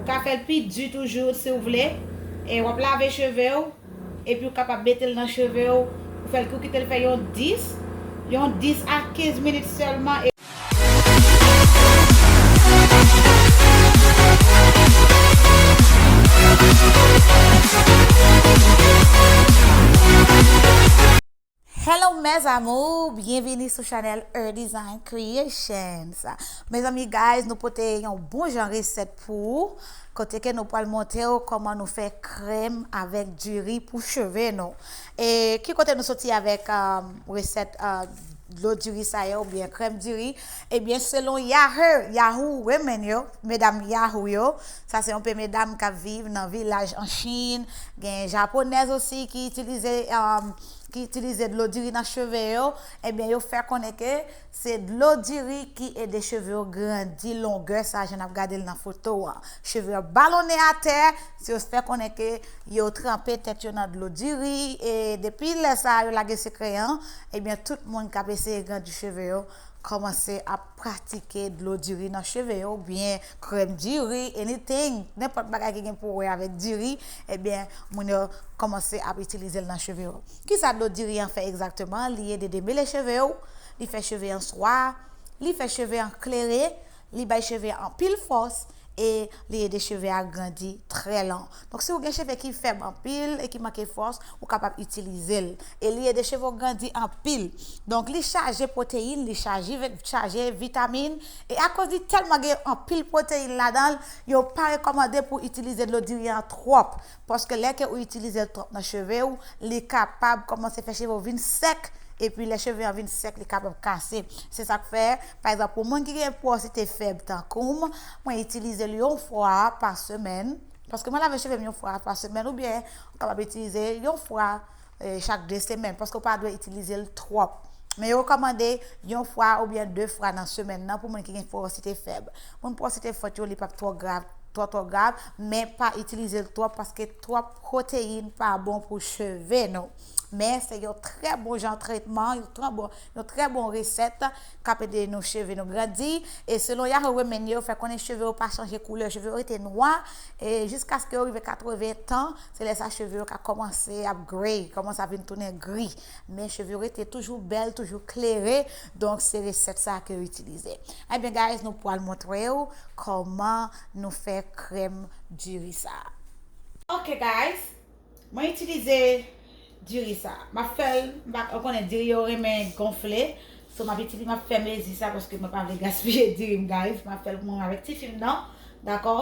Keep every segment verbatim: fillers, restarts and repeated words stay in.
Ka fè l pi di toujou si w vle. E w ap lave cheve w, epi w kapab mete l nan cheve w, ou fè l, ou kite l fè yon dis, yon dis a kenz minit sèlman. E Hello mes amours, byenvini sou chanèl Her Design Creations. Mezanmi guys, nou pote yon bon jan resèt pou ou, kote ke nou pral montre w kòman nou fè krèm avèk diri pou cheve nou. E ki kote nou soti avèk um, resèt uh, dlo diri sa yo oubyen krèm diri? Ebyen, selon Yahoo, Yahoo Women yo, medam Yahoo yo, sa se yon pe medam k ap viv nan vilaj an Chin, gen japonèz osi ki itilize um, ki itilize dlo diri nan cheve yo, ebyen yo fè konnen ke se dlo diri ki ede cheve yo grandi longè sa jan n ap gade l nan foto an. Cheve yo balonnen atè, se yo fè konnen ke yo tranpe tèt yo nan dlo diri, e depi lè sa a yo lage sekrè an, ebyen tout moun k ap eseye grandi cheve yo kòmanse ap pratike dlo diri nan cheve yo, oubyen krèm diri, anything, nenpòt bagay ki gen pou wè avèk diri, ebyen, moun yo kòmanse ap itilize l nan cheve yo. Kisa dlo diri an fè egzakteman? Li ede demele cheve w, li fè cheve an swa, li fè cheve an klere, li bay cheve an anpil fòs, e li ede cheve a grandi trè long. Donk, si w gen cheve ki fèb anpil e ki manke fòs, ou kapab itilize l. E li ede cheve w grandi anpil. Donk, li chaje pwoteyin, li chaje, chaje vitamin. E akoz li tèlman gen anpil pwoteyin ladan l, yo pa rekòmande pou w itilize dlo diri an twòp. Paske lè ke ou itilize l twòp nan cheve w, li kapab kòmanse fè cheve w vin sèk. Epi lè cheve an vin sèk, li kapab kase. Se sa k fè, pa egzanp, pou moun ki gen pòsite fèb tankou m, mwen itilize l yon fwa pa semèn. Paske mwen lave cheve m yon fwa pa semèn, oubyen ou kapab itilize yon fwa eh, chak de semèn, paske w pa dwe itilize l twòp. Men yo rekòmande yon fwa oubyen de fwa nan semèn nan pou moun ki gen pòsite fèb. Moun pòsite fòt yo, li p ap twò grav, twò twò grav, men pa itilize l twòp paske twòp pwoteyin pa bon pou cheve nou. Men se yon trè bon jan tretman, yon trè bon, yon trè bon resèt k ap ede nou cheve nou grandi. E selon Yahoo Women yo, fè konnen cheve yo pa chanje koulè, cheve yo rete nwa, e jiskaske yo rive katreven tan, se lè sa cheve yo ka kòmanse ap gray, kòmanse ap vin tounen gri. Men cheve yo rete toujou bèl, toujou klere. Donk, se resèt sa ke yo itilize. Ebyen, guys, nou pral montre w kòman nou fè krèm diri sa. Ok, guys. Mwen itilize diri sa. M ap fè l, m pa, ou konnen diri yo renmen gonfle. So, m ap itilize, m ap fè mezi sa paske mwen pa vle gaspiye diri m, guys. M ap fè l pou mwen avèk tifi m nan. Dakò?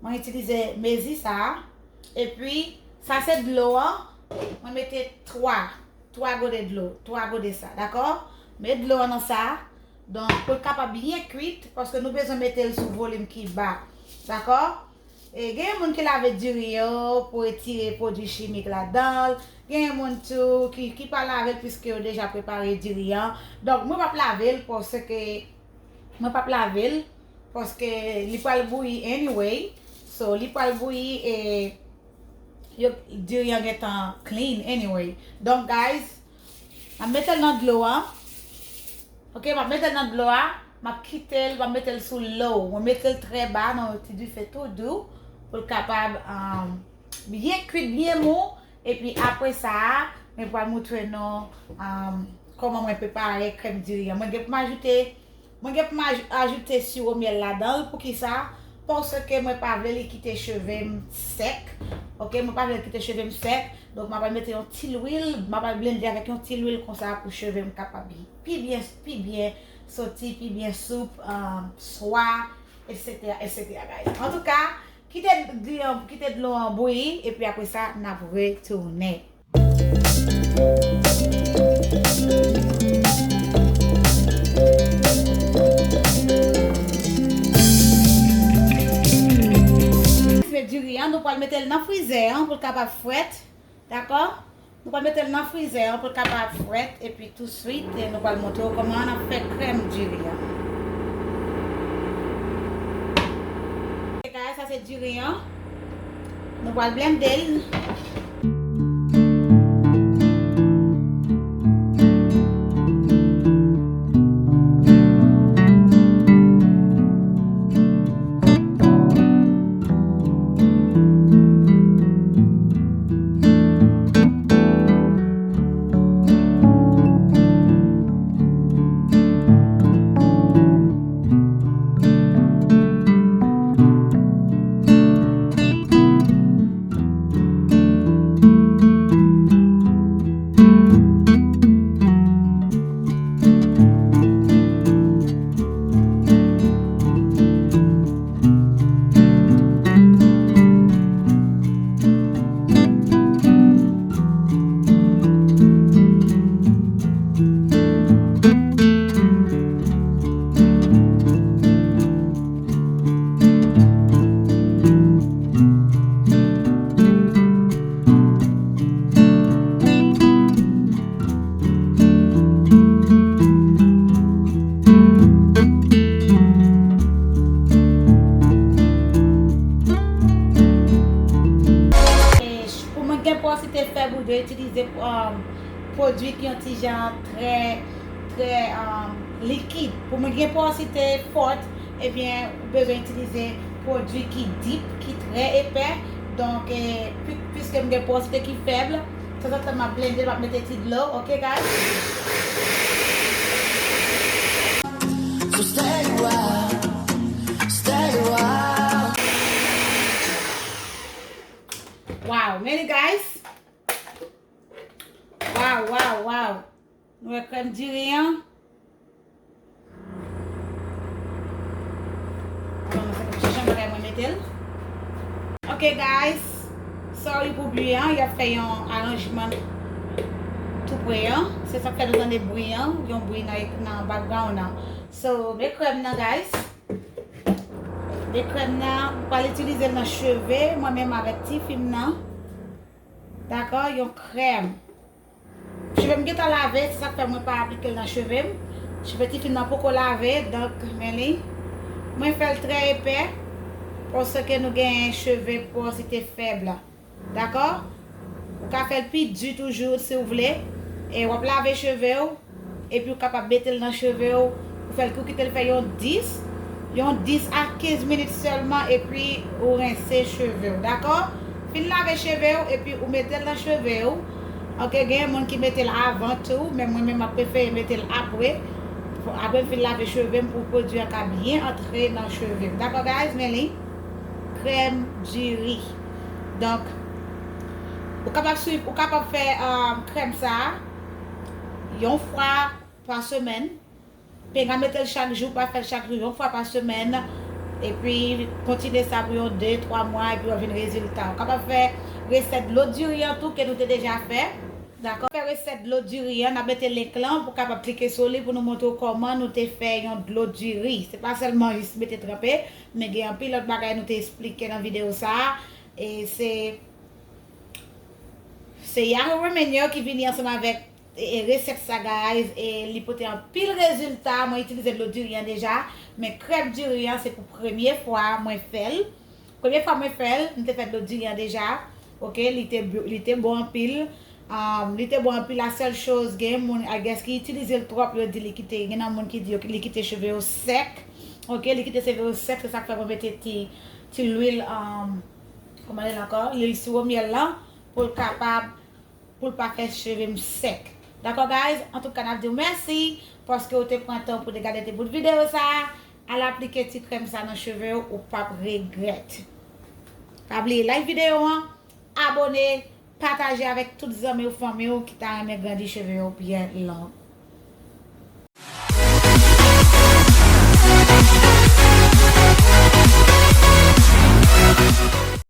Mwen itilize mezi sa. Epi, sa se dlo an. Mwen mete twa, twa gode dlo, twa gode sa, dakò? Met dlo an nan sa. Donk, pou l kapab byen kwit, paske nou bezwen mete l sou volim ki ba, dakò? E genyen moun ki lave diri yo pou retire pwodui chimik ladan l. Genyen moun tou ki, ki pa lave l piske yo deja prepare diri an. Donk, mwen p ap lave l paske, mwen p ap lave l paske li pral bouyi anyway. So, li pral bouyi e yo, diri an gentan clean anyway. Donk, guys, m ap mete l nan dlo an. Ok, m ap mete l nan dlo a. M ap kite l, m ap mete l sou low. Mwen mete l trè ba nan yon ti dife tou dou pou l kapab um, byen kwit, byen mou. Epi apre sa, mwen pral montre nou um, kòman mwen prepare krèm diri an. Mwen gen pou m ajoute Mwen gen pou m aj- ajoute siwo myèl ladan l. Poukisa? Paske mwen pa vle li kite cheve m sèk. Ok, mwen pa vle li kite cheve m sèk. Donk, m ap al mete yon ti lwil. M ap al blende avèk yon ti lwil konsa pou cheve m kapab pi byen, pi byen soti, pi byen soup, um, swa, etsetera, etsetera, guys. Antouka, kite dlo an, kite dlo an bouyi, epi apre sa, n ap retounen. Met diri an, nou pral mete l nan frizè an pou l kapab frèt. Dakò? Nou pral mete l nan frizè an pou l kapab frèt. Epi touswit, nou pral montre w kòman n ap fè krèm diri an. Ok, guys, sa se diri an. Nou pral blende l. Gen porosite fèb, ou dwe itilize um, pwodui ki yon ti jan trè, trè um, likid. Pou moun ki gen porosite fòt, ebyen, ou bezwen itilize pwodui ki deep, ki trè epè. Donk, eh, pi- piske m gen porosite ki fèb, tanzantan m ap blende, m ap mete ti dlo, ok, guys? So stay wild, stay wild. Wow, men li, guys. Wow, wow, wow. Nou wè krèm diri an? Bon, se jan bagay mwen mete l. Ok, guys. Sorry pou bri an. Y ap fè yon aranjman tou pre an. Se sa k fè nou tande bri an. Yon bri nan, nan background an. So, men krèm nan, guys. Men krèm nan, m pral itilize l nan cheve. Mwen menm avèk ti fi m nan. Dakò? Yon krèm. Cheve m gentan lave, se sa k fè mwen pa aplike l nan cheve m. Cheve tifi m nan poko lave, donk, men li. Mwen fè l trè epè, paske nou gen cheve porosite fèb la. Dakò? Ou ka fè l pi di toujou, si w vle. E w ap lave cheve w, epi w kapab mete l nan cheve w. Ou fè l, ou kite l fè yon dis, yon dis a kenz minit sèlman, epi ou rense cheve w, dakò? Fin lave cheve w, epi ou mete l nan cheve w. Ok, gen moun ki mete l avan tou, men mwen menm, m ap prefere mete l apre. Apre m fin lave cheve m pou pwodui an ka byen antre nan cheve m. Dakò, guys? Men li, krèm diri. Donk, ou kapab swiv, ou kapab fè um, krèm sa a yon fwa pa semèn. Penga mete l chak jou, pa fè l chak jou, yon fwa pa semèn. Epi kontinye sa pou yon de, twa mwa, epi w ap jwenn rezilta. Ou kapab fè resèt dlo diri an tou ke nou te deja fè. Dakò? Fè resèt dlo diri an, n ap mete link lan pou w kapab klike sou li pou nou montre w kòman nou te fè yon dlo diri. Se pa sèlman jis mete tranpe, men gen anpil lòt bagay nou te esplike nan videyo sa a. E se, se Yahoo Remèd yo ki vini ansanm avèk e, e resèt sa, guys, e li pote anpil rezilta. Mwen itilize dlo diri an deja, men krèm diri an se pou premye fwa mwen fè l. Premye fwa mwen fè l, m te fè dlo diri an deja. Ok, li te, li te bon anpil. Um, li te bon anpil. La sèl choz, gen moun, I guess, ki itilize l twòp, yo di li kite, gen nan moun ki di yo, li kite cheve yo sèk. Ok, li kite cheve yo sèk, se sa k fè mwen mete ti, ti lwil, um, kòman l rele ankò? Lwil siwo myèl lan, pou l kapab pou l pa fè cheve m sèk. Dakò, guys? Antouka, n ap di w mèsi paske w te pran tan pou te gade ti bout videyo sa a. Al aplike ti krèm sa nan cheve w, ou p ap regrèt. Pa bliye like videyo an, abone, pataje avèk tout zanmi w, fanmi w ki ta renmen grandi cheve yo byen long.